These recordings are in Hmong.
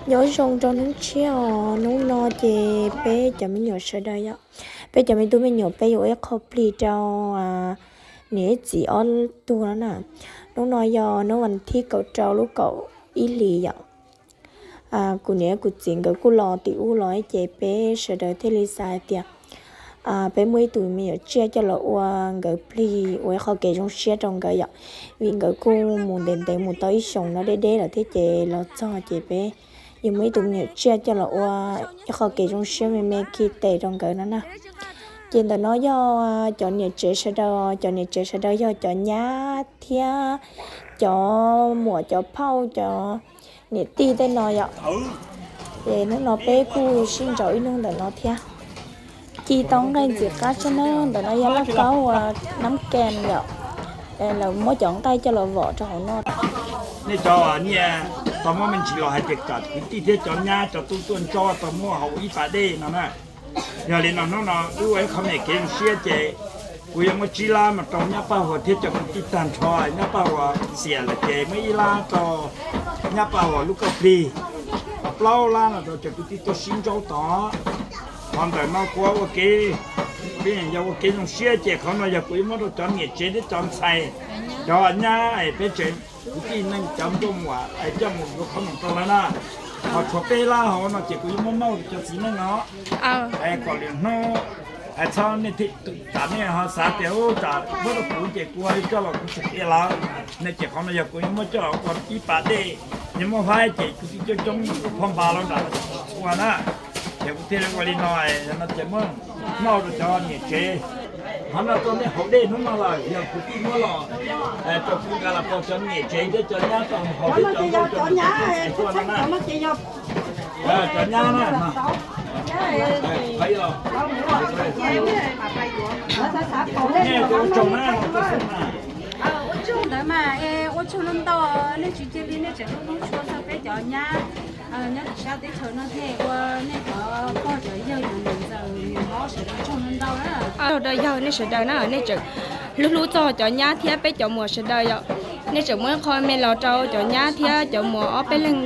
Nyob zoo rau hnub tshiab os, hnub no ces peb cov me nyuam sawv daws yom, peb cov me tub me nyuam peb yuav ua ib qho plig rau niam ib txiv ob tug no na. Hnub no yog hnub vas thib kaum rau lub kaum ib hlis yom. Kuv niam kuv txiv nkawd kuj los tim ub los ces peb sawv daws thiaj li xav hais tias peb muaj ib tug me nyuam tsiaj coj los ua nkawd plig ua ib qho kev zoo siab rau nkawd yom, vim nkawd kuj mus ntev ntev mus tau ib xyoos no deb deb lawm thiab ces los txog ces peb yuav muaj ib tug me nyuam tsiaj coj los ua ib qho kev zoo siab me me khi tes rau nkawd no na. Ces ntawm no yog cov niam tsev sawv daws, cov niam tsev sawv daws yog cov nyab thiab cov muam cov phauj cov niam tij tej no yom. Ces hnub no peb kuj sib ntsib ib hnub ntawm no thiab. Ci tau nqaij ntxim qab tshaj na, ntawm no yog lauj kaub uas nab kees yom. Lawv muab cov nqaij coj los vom rau hauv no. Nej cov niag tau muab me ntsis los hais tias kom kwv tij thiab cov nyab cov tub tuaj ntsoov tau muab hauv ib pas dej no na. Yog li no hnub no wb ua ib qho me kev zoo siab ces kuv yuav muab tsib lab mus rau nyab Paj Huas thiab cov kwv tij tag nrho. Nyab Paj Huas xiam lawm ces muab ib lab rau nyab Paj Huas lub kauj plig, plaub lab no rau cov kwv tij tuaj sib ntsoov tod. Qhov ntawm no kuv ua kev, yog ua kev zoo siab ces qhov no yog kuv yuav muab rau cov niam tsev thiab cov ntxhais, cov nyab es peb tsev kwv tij neej cov nplooj muam es coj mus yuav qhov no rau lawv na. Ho tshuav peb lab hauv no ces kuv yuav muab mauj rau cov txiv neej no. Es kom lwm hnub es txhob nej thiaj twm tsam nej ho xav tias ub tsam muab rau kuv ces kuv coj los kuv tsis qhia lawv. Nej ces qhov no yog kuv yuav muab coj los ua ib pas dej, yuav muab faib ces kuv tij coob coob phoj npas los nram txhua na. Ces kuv thiaj li ua li no, no ces muab mauj rau cov niam tsev. Qhov no rau nej haus dej hnub no lawm yog kuv tij muab los rau kuv nqa los rau cov niam tsev thiab cov nyab tau haus thiab cov nkauj cov muam cov tub cov ntxhais tuaj no na. Cov nyab na, nej ua tsaug na. Ua tsaug ntawd mas, ua tsaug ntau, nej tsis cia li nej tseem hlub hlub tshua txog peb cov nyab nyob tim sab teb chaws no thiab ua nej cov pog cov yawg cov niam ntxawm niam hlob sawv daws tsaug ntau na. Ua tsaug rau yawg nej sawv daws na, nej tseem hlub hlub txog cov nyab thiab peb cov muam sawv daws yom. Nej tseem muab ib qho me los rau cov nyab thiab cov muam ob peb leeg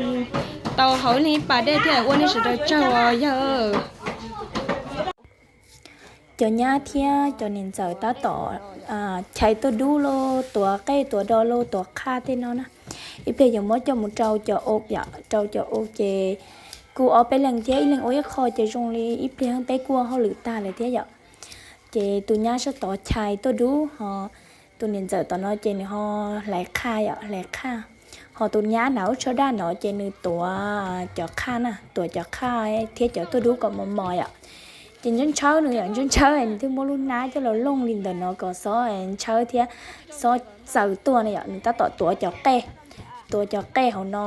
tau haus ib leeg ib pas dej thiab ua nej sawv daws tsaug os yawg. Cov nyab thiab cov niam ntxawm tab tom chais tuaj dub lauj, tuav qej tuav do lauj, tuav qhaj tej no na. Ib pliag yuav muab coj mus rau cov ua yom, rau cov ua ces kuj ob peb leeg thiab ib leeg ua ib qho ces zoo li ib pliag peb kuj ua hauj lwm tag lawm thiab yom. Ces tus nyab sab tod chais tuaj dub ho tus niam ntxawm tom no ces nws ho hlais qhaj yom, hlais qhaj. Ho tus nyab hnav lub tsho daj no ces nws tuav cov qhaj na, tuav cov qhaj thiab cov tuaj dub kom mos mos yom. Ces ntshaw ntshaw nws yom, ntshaw ntshaw nws thiaj muab lub hnab coj los looj li ntawm no kom xob ntshaw thiab xob txaws tuaj na yom. Nws tab tom tuav cov qej, tuav cov qej hauv no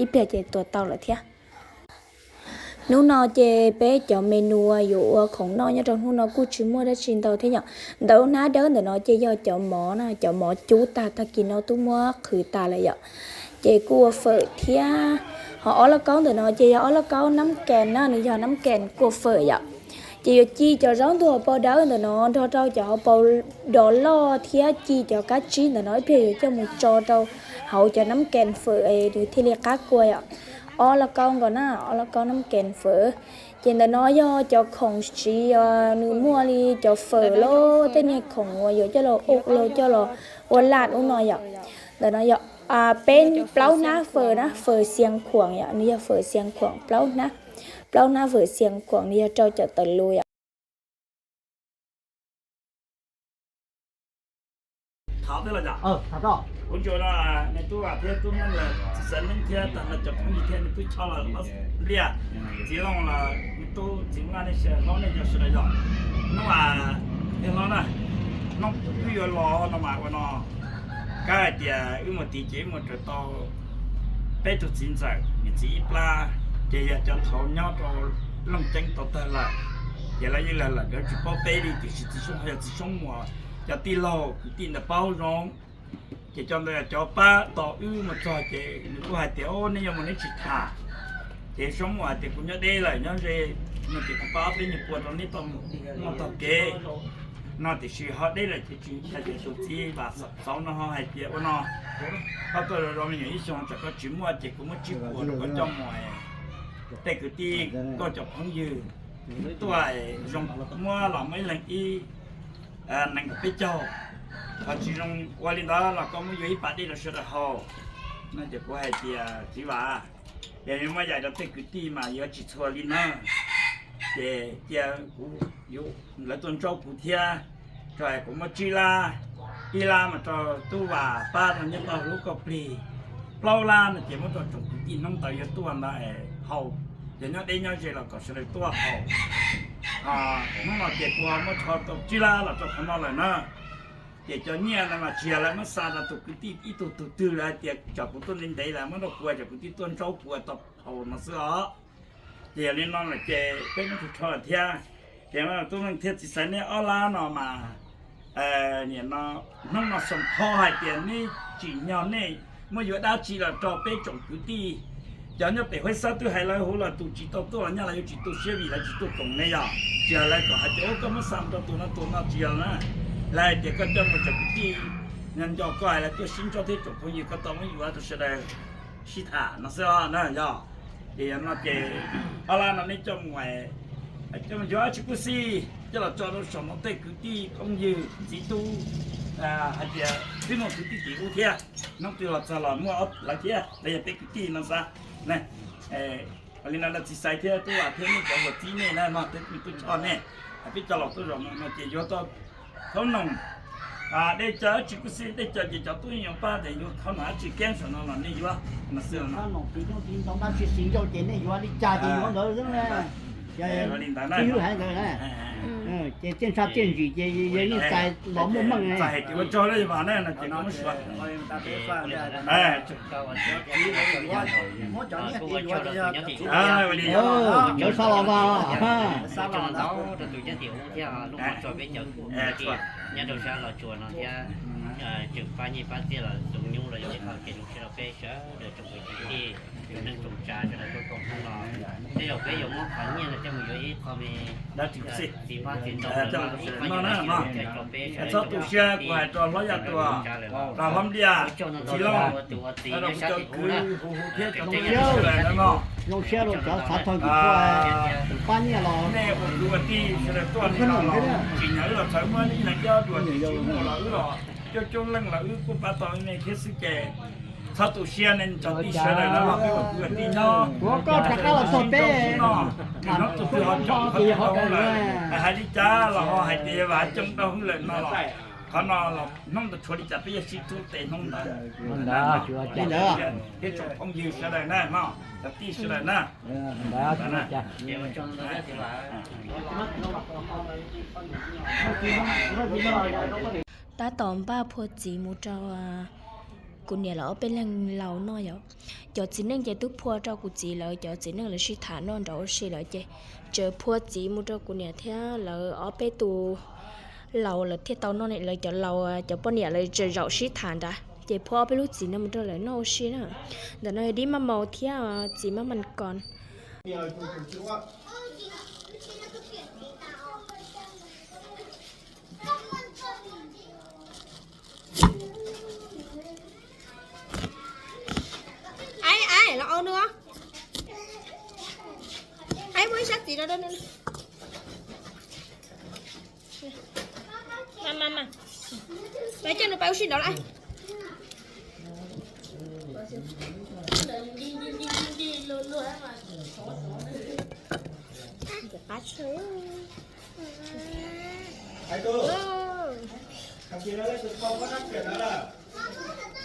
ib pliag ces tuav tau lawm thiab. Hnub no ces peb cov menu uas yuav ua khoom noj nyob rau hnub no kuj tsis muaj dab tsi ntau thiab yom. Ntawm lub hnab dawb ntawm no ces yog cov mov na, cov mov cub tag, tag kis no twb muab qhwv tas lawm yom. Ces kuj ua fawm thiab, ho ob lauj kaub ntawm no ces yog ob lauj kaub nab kees na, nws yog nab kees kua fawm yom. Ces yuav ci cov zaub ntug hauv paus dawb ntawm no nrog rau cov hauv paus dov loj thiab ci cov kab tsib ntawm no ib pliag yuav coj mus tso rau hauv cov nab kees fawm es nws thiaj li qab kua yom. Ob lauj kaub nkaus na, ob lauj kaub nab kees fawm. Ces ntawm no yog cov khoom siv uas nws muaj li cov fawm los tej niag khoom uas yuav coj los ua, los coj los ua laj ub no yom. Ntawm no yog peb plaub hnab fawm na, fawm xias khuam yom, nws yog fawm xias khuam plaub hnab, plaub hnab fawm xias khuam nws yog rau cov tawm lus yom. Kuv ntsuas no, nws tub thiab tub Meej lawm, txiv Xeev Neeb thiab tag no cov phooj ywg thiab nws tub Choj lawm, Liaj, txiv Looj lawm, nws tub txiv Maj, nej sawv hlob nej cov sawv daws yom. Hnub a, nej hlob na, hnub wb yuav los no mas ua no, kab hais tias wb mus tid ces wb mus raws tau peb tug txiv ntxawm niam txiv ib plab, ces yog cov thaud nyob rau Looj Ceeb tau tawg lawm, ces lawv yeej lawv lawm nkawd tsis paub peb li, tiam sis txiv Soob ho yog txiv Soob muam cov tij laug kwv tij ntawd paub zoo. Ces cov ntawd cov pab tos wb mus txog ces nws kuj hais tias, o, nej yuav mus neb tsis tham. Ces Soob muam hais tias kuv nyob deb lawm nyob ze, no ces kuv pab ob peb nyuag pua rau neb tau mus noj taug kev. No tiam sis ho deb lawm ces tsis ua cas, tus txiv Vam Xauv no ho hais tias ua no, koj tuaj zov me nyuam ib xyoos tsam koj tsis muaj ces kuv muab tsib puas rau koj coj mus tej kwv tij, koj cov phooj ywg tuaj zoo, muab los muab ib leeg ib nees nkaum peb caug, ho tsis zoo ua li ntawd los koj muab yuav ib pas dej rau sawv daws haus. No ces kuv hais tias txiv Vam, yog yuav muab yaim rau tej kwv tij mas yuav tsis txhua li na, ces cia kuv, lawv tuaj ntsaub kuv thiab, rau kuv muab tsib lab, ib lab mas rau tub Vam pab rau nyob tau lub kauj plig, plaub lab no ces muab rau tsoom kwv tij hnub ntawd yuav tuaj ntawd haus, yog nyob deb nyob ze los kom sawv daws tuaj haus. Hnub no ces kuv muab rho tau tsib lab los rau qhov no lawm na. Ces cov nyiaj no mas tsis yog lawv muab xa rau tus kwv tij ib tug tus twg lawv hais tias tsam kuv tuaj ntev ntev lawv muab rau kuv, tsam kwv tij tuaj ntsaub kuv tau haus no xwb os. Ces yog li no lawm ces peb muab rho rho thiab. Ces tub Neej thiab txiv Xaiv, nej ob lab no mas nim no hnub no xoom tho hais tias neb tsim nyog nej muab yuav dab tsi los rau peb tsoom kwv tij. Cov nyob pem Huab Xab twb hais lawv huv los tus tsis tau tuaj los nyaj lawv yuav tsis tu siab vim lawv tsis tuaj koom nej yog, tsis yog lawv kom hais tias ua koj muab xa mus rau tus no tus no tsis yog na. Lawv hais tias koj coj mus tsoom kwv tij nco koj hais lawv tuaj sib ntsoov thiab tsoom phooj ywg koj tau muab yuav rau sawv daws sib tham no xwb na yog. Ces yog no ces ob lab no neb coj mus, coj mus yuav tsis kub xij coj los tso rau saum no tej kwv tij phooj ywg txiv tub hais tias twb muaj kwv tij tim ub thiab, hnub twg los txog los muaj lawv thiab, lawv yog peb kwv tij no xav. Li no lawv txiv Xaiv thiab tub Vam thiab nej cov uas txib nej na no, tub Choj nej, peb cov laus tuaj zaum no ces yuav tau khaub noom, dej cawv tsis kub xij, dej cawv ces cov tub yuav pab tias yuav khaub noom dab tsi keeb saum no los nej yuav no xwb. Ces nej yuav li cas ces yuav ntawd xwb na. Li ntawd na, hais ntawd, ces tiaj ntsha tiaj ntsim ces yog nej txais los muaj meej. Txais hais tias ua tsaug lawm mas na no ces koj muab suav. Cov xa los mas rau tus cov tim ub thiab lub qhov tsua peb cov nyob rau sab Los Tsuas no thiab, tseem pab nyiaj pab txiaj los txoov nyuj los yog ib qho kev zoo siab rau peb sawv daws tsoom kwv tsoom tij, tsoom neej tsoom tsav sawv daws tuaj koom hnub no. Tej zaum peb yuav muab qhov nyiaj no coj mus yuav ib qho me txiv hmab txiv ntoo, ib qho nyiaj rau peb sawv daws. Txhob tu siab, kuv hais rau Hlob Yaj Tuam, Hlob Npliaj, Txiv Lauj, tus ua txiv nyob sab tim ub na, zoo siab rau cov xav tag kis tuaj pab nyiaj los nej ua kwv ua tij sawv daws tuaj li no los tsim nyog wb los txawv muab ib leeg coj dua tsis muaj los wb los coob coob leej los wb kuj pab tau nej thiab xwb ces txhob tu siab nej cov tij sawv daws no los peb ua kwv ua tij nyob. Ua koj rov qab los txog peb no, tus hnub tus twg ho coob qhov twg rau lawm, hais li cas los ho hais tias Vam Coob rau hwb lawm no los qhov no los hnub ntawd tshuav li cas peb yuav sib txub tes hnub ntawd. Li ntawd thiab tsoom phooj ywg sawv daws na, cov tij sawv daws na. Tab tom npaj phua txiv mus rau kuv niam lawv ob peb leeg laus noj yom. Cov txiv neej ces twb phua rau kuv txiv lawv cov txiv neej lawv sib tham noj nrad ua si lawm ces tseem phua txiv mus rau kuv niam thiab lawv ob peb tus laus lawv thiaj tau noj, lawv cov laus cov poj niam lawv tseem zaum sib tham nrad ces phua ob peb lub txiv no mus rau lawv noj ua si na. Ntawm no yog dib maj maus thiab txiv maj mas kos. Aib, aib, los ua nws. Aib, muab ib sab txiv rau. Mas, mas, mas, pab coj nws pab ua si nraud lawm.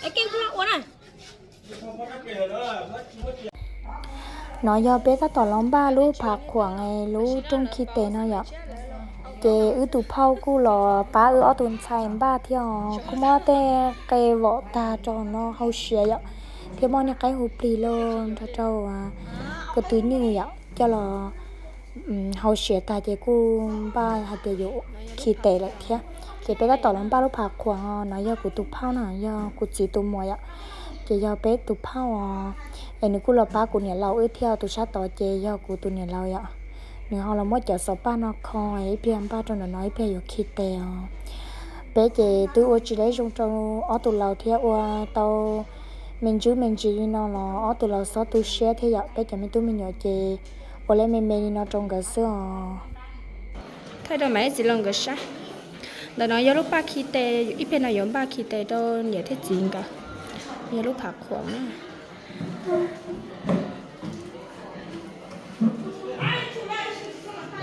Es keej kuj los ua na. No yog peb tab tom los npaj lub phav khuam lub rooj khi tes no yom. Ces wb tus phauj kuj los pab wb ob tug ntxhais npaj thiab os, kuj muab tej qe vom tag rau no hau siav yom, thiab muab niag qaib hu plig los nrog rau ko tw nyuj yom coj los hau siav tag ces kuj npaj hais tias yuav khi tes lawm thiab. Ces peb tab tom los npaj lub phav khuam, no yog kuv tus phauj na, yog kuv txiv tus muam yom. Ces yog peb tus phauj os, es nws kuj los pab kuv niam laus wb thiab. Tus sab tod ces yog kuv tus niam laus yom. Nws ho los muab cov xov paj no kho, ib pliag npaj rau ntawm no ib pliag yuav khi tes os. Peb ces twb ua tsis lej zoo rau ob tug laus thiab ua tau me ntsis me ntsis li no los ob tug laus txhob tu siab thiab yom, peb cov me tub me nyuam ces ua lej me me li no rau nkawd xwb os. Thaij rau mas ib txiv laus nkawd saib. Ntawm no yog lub paj khi tes, ib pliag no yuav npaj khi tes rau niam thiab txiv nkawd. Yog lub phav qhuam na.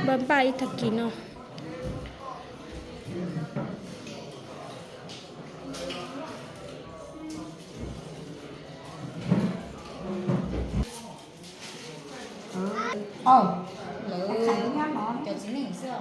Npaj npaj ib tag kis no. Cov txiv neej xwb.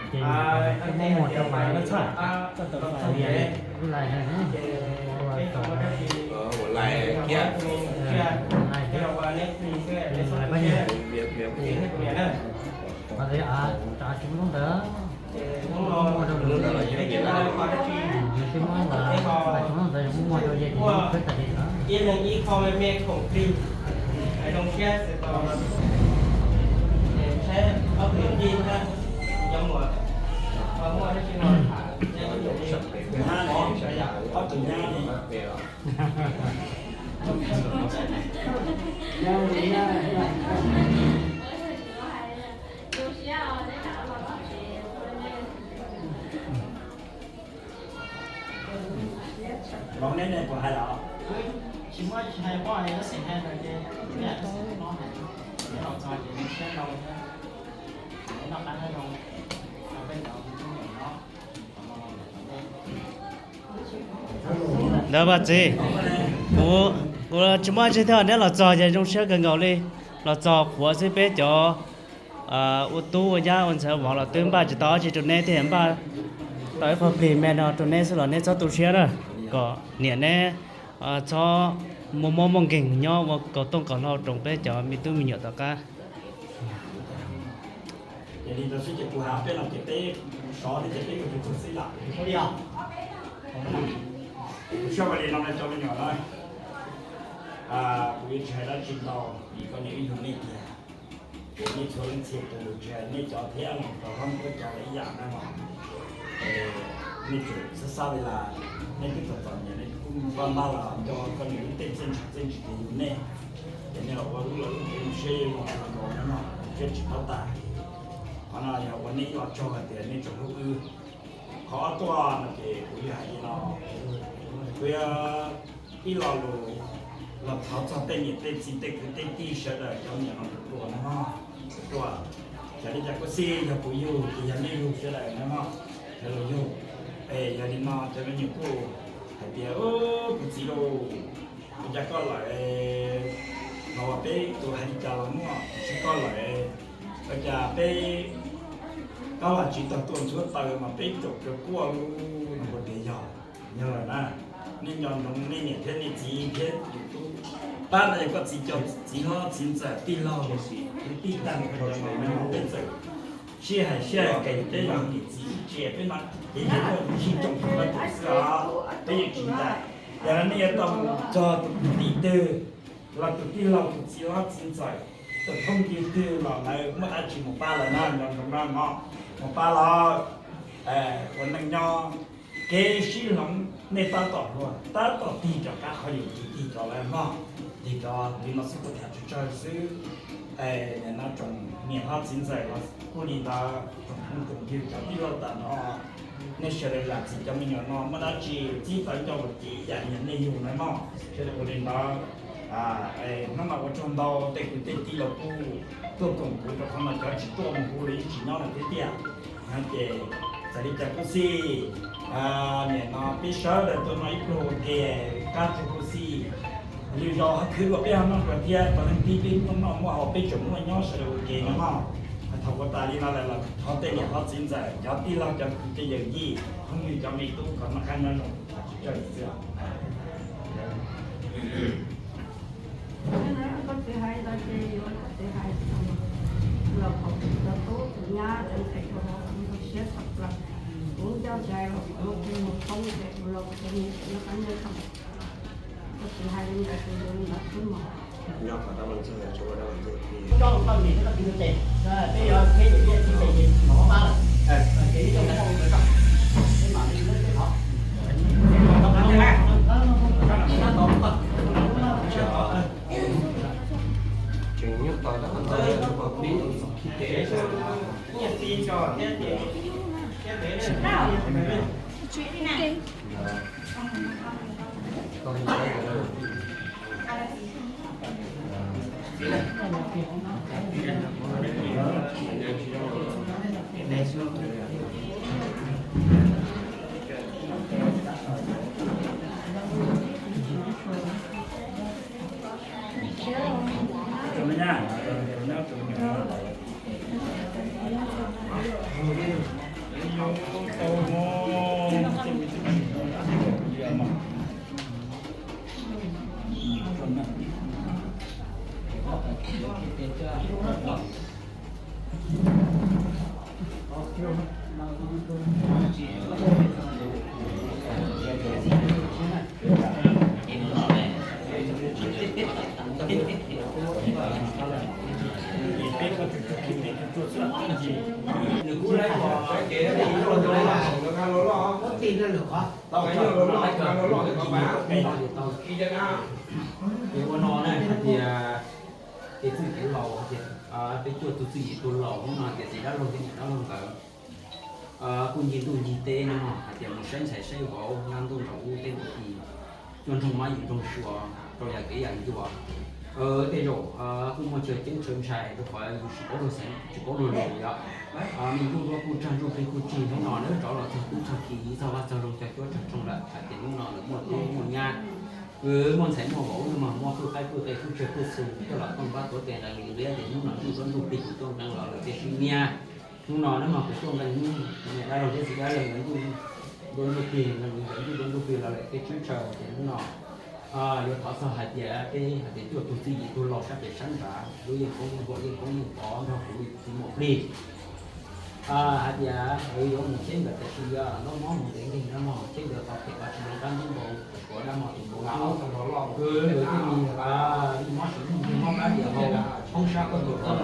Ces muab muag rau mas lab txhaj, ua lais, ua lais kiag, lais pab nyuag, qhov tseem muaj lub ntawd, nws twb muab ua, tseem muab ua ntawd muab muag rau yawg ces khawb tas li lawm. Los neb ne puas hais los? Tsis muaj, tsis hais poj hais lub xeem hais lawm ces, no hais, neb los txog ces neb siab ntau thiab, neb noj qab nyob zoo, peb cov me tub me nyuam no. Ntawd mas txiv, kuv, kuv tsis muaj dab tsi thiab, neb los txog ces zoo siab kawg nkaus li. Los txog qhuav xwb, peb cov ua tub ua nyab ua ntxhais ua vauv los twb npaj tsis tau dab tsi rau neb thiab, npaj tau ib qho plig me no rau neb xwb los neb txhob tu siab na, kom niam neb txhob muaj mob muaj nkeeg nyob ua kaus tooj kaus hlau rau peb cov me tub me nyuam tom qab. Ces li ntawd xwb ces kuv hais peb no ces peb sov thiab ces peb mus tus tug xwb yom. Kuv soj li no cov me nyuam na, kuv yuav tsis hais dab tsi ntau, vim koj niam wb yug nej tiag. Ces nej txhua leej txhia tus tsis hais nej cov thiab los rau hlob kuj cov lawm ib yam na mog. Nej tseem xab xab li las, nej twb txom txom nyem nej kuj npaj npaj los nco koj niam wb tej txiaj ntsig txiaj ntsig tias yug nej, ces nej los ua lub los lub kev zoo siab zoo nkaus no mog, siab tsis paub tag. Qhov no yog ua nej ib los tsaug hais tias nej tseem hlub wb. Qhov ob tuaj no ces kuv yog hais li no, kuv yog ib lo lus los thov txog tej niam tej txiv tej kwv tej tij sawv daws cov niam no tus tuaj no mog, tus tuaj. Xyov li cas kuj xij yog kuv yug ces yog nej yug sawv daws no mog, yog los yug. Es yog li no cov me nyuam kuj hais tias, kuv txiv lauj, ua cas koj lawm, no peb tus hais li cas los muaj, tsis koj lawm, ua cas peb koj los tsis tau tuaj ntxuav taws mas peb caum cov kuaj lub no ua tias yog, yog lawm na. Nej nco ntsoov nej niam thiab nej txiv thiab tus tub, pab no yog koj txiv cov txiv hlob txiv ntxawm tij laug, tij tag cov no peb txawm sib hais sib hais kev peb yog niam txiv ib tse peb no ces yog sib coob tus pab tus xwb os, peb yeej tsis ntais. Yog no nej yuav tau mus txog tus kwv tij twg los tus tij laug tus txiv hlob txiv ntxawm tus phooj ywg twg los lawv muaj dab tsi mus pab lawv na, nco ntsoov na mog, mus pab lawv ua neej nyob. Kev sib hloov nej tab tom hluas, tab tom tig rov qab qhov yus tig tig rov lawm mog, tig rov li no xwb kuv tham tsawg tsawg xwb. Nim no tsoom niam hlob txiv ntxawm los kuj li ntawd, tsoom phooj tsoom ywg cov tij laug tas nrho, nej sawv daws zam txim cov me nyuam no muaj dab tsi txib tawv nco ua kev ib yam li nej yug na mog. Sawv daws ua li ntawd, hnub no ua tsaug ntau, tej kwv tej tij los kuj tuaj koom kuv rau qhov no, cov tsis tuaj mus hu los yeej tsis nyob lawm thiab tiag. Ces txawm li cas kuj xij, nim no peb sawv daws tuaj noj ib pluag ua ke, qab tsuag kuj xij. Lwm zaus ho khwv los peb ho noj dua thiab, tos leej tib peb noj muaj haus peb tseem muaj nyob sawv daws ua ke no mog. Thaum kuv tas li no lawm los thov tej niam hlob txiv ntxawm, cov tij laug, cov kwv tij yawm yij, phooj ywg, cov me tub kom noj qab nyob zoo, tsis tsawg xwb. Koj txiv hais ntawd ces yuav koj txiv hais los kom tus tub tus nyab cov ntxhais tau ua zoo siab tshaj plaws. Kuv ncauj ntsais los kuv mus phob ces kuv los kuv noj qab nyob zoo. Koj txiv hais li ntawd ces yuav li ntawd xwb mog. Ces ua no na hais tias, ces txwj kev laus hais tias, peb cuaj tus txwj yim tus laus hnub no tias txiv dab laug thiab niam dab laug nkawd kuj ncig ntuj ncig teb no hais tias mus saib ntxhais saib vauv nyob ntuj nram ub teb ntuj ti, cuaj nroog mab yim nroog suav rau yam kev yam ncua. Tej zaum kuj muaj chaw ceeb chaw ntshai rau qhov yus tsis paub luag xeem tsis paub luag lus yom. Me ntsuj duab kuj tsag ntsuj plig kuj tsig hnub no na, rov los txog tub txog ki txog vaj txog zoo cog cuab txog tshooj lawm hais tias hnub no lawv muaj tub muaj nyab, muaj ntxhais muaj vauv no mas muaj pwj qaib pwj qe pwj tsawg pwj txhu coj los tooj pab tuav tes nqe li nqia ces hnub no ntsuj duab ntsuj plig kuj tuaj nqee los lawm tej sib niab. Hnub no na mas kuv tuaj nqee hnub niam dab laug thiab txiv dab laug nkawd ntsuj duab ntsuj plig, nkawd ntsuj duab ntsuj plig los lawm tej sib ntshaw ces hnub no yuav thov txog hais tias peb hais tias cuaj tus txwj yim tus laus sab pem sab nrad lub yeej koob yeej huam yeej koob yeej pov nrog kuv txiv muam plig hais tias yuav mus teb nkawd tiam sis yog ntaub mob mus ntev nkeeg dab mog, teb nkawd qhov phem qhov tsis zoo qab ntub npau suav dab mog tus npau ntub, nkawd thiaj li mob sis mob nkeeg mob qab diam hau, hoob sab koj tus koj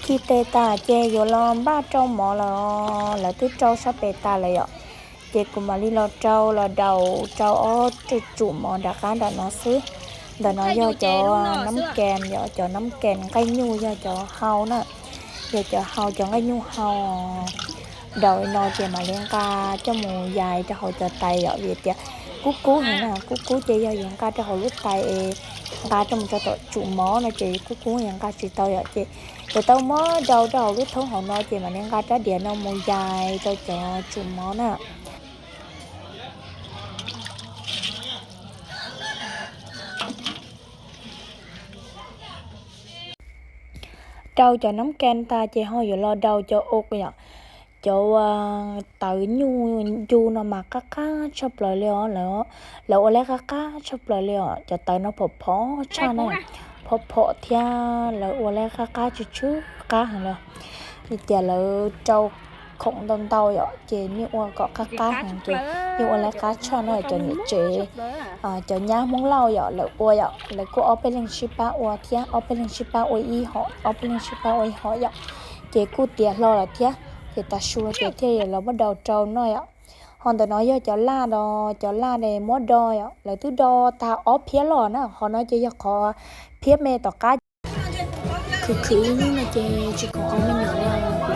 Khi tes tas ces yuav los npaj rau mov lawm, lawv twb rau sab pem tas lawm yom. Ces kuv mam li los rau los daus rau ob tsum mov nram qab nram no xwb. Ntawm no yog cov nab kas yom, cov nab kas nqaij nyuj yog cov hau na, yog cov hau, cov nqaij nyuj hau. Daus li no ces mam li nqa coj mus yais rau hauv cov tais yom, vim tias kub kub heev na, kub kub ces yog yuav nqa rau hauv lub tais es nqa rau mus rau tom tsum mov no ces kub kub yuav nqa tsis tau yom, ces yuav tau muab daus rau hauv lub thoob hauv no ces mam li nqa rab diav no mus yais rau cov tsum mov na. Daus cov nab kas tas ces ho yuav los daus cov ua yom, cov tawv nyuj ncu no mas qab qab tshaj plaws li os, lawv ua lawv qab qab tshaj plaws li os, cov tawv no phom phom tshaj na, phom phom thiab lawv ua lawv qab qab tsw tsw qab heev li. Vim tias lawv rau khoom ntau ntau yom, ces yeej ua kom qab qab heev ces yeej ua lawv qab tshaj na. Cov niam tsev, cov nyab Hmoob Lauj yom, lawv ua yom, lawv kuj ob peb leeg sib pab ua thiab, ob peb leeg sib pab ua ib hom, ob peb leeg sib pab ua ib hom yom, ces kuj tiav hlo lawm thiab, ces tav su no ces thiaj li los muab daus rau noj yom. Ho ntawm no yog cov laj no, cov laj ne muab do yom, lawv twb do tag ob phiab los na, qhov no ces yog qhov phiab me tom qab. Khwv khwv ib hnub no ces tsis khoom qau me nyuam li.